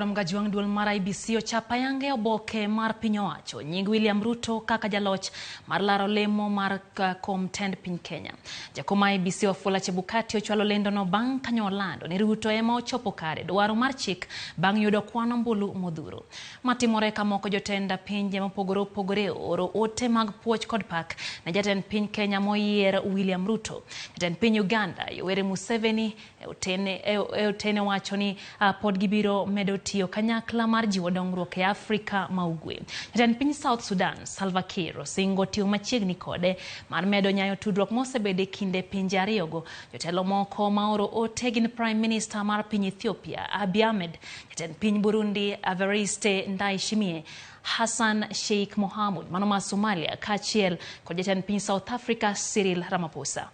Romgajwang' duol mar IEBC ochapa yange oboke mar piny owacho nying William Ruto kaka jaloch mar laro lemo mar kom tend piny Kenya. Jakom IEBC Wafula Chebukati ochwalo lendono bang' kanyo olando ni Ruto ema ochopo kare dwaro mar chik bang' yudo kwan ombulu modhuro. Matimore ka moko jotend pinje mopogore opogore ooro ote mag puoch kod pak ne jatend piny Kenya moyier William Ruto. Jatend piny Uganda Yoweri Museveni e otene wacho ni pod gibiro medo tiyo kanyakla mar jiwo dongruok e Afrika ma Ugwe. Jatend piny South Sudan Salva Kiir osingo tiyo machiegni kode mar medo nyayo tudruok mosebedo e kinde pinje ariyogo. Jotelo moko ma oro ote gin Prime Minister mar piny Ethiopia Abiy Ahmed, jatend piny Burundi Evariste Ndayishimiye, Hassan Sheikh Mohamud mano ma Somalia kaachiel kod jatend piny South Africa Cyril Ramaphosa.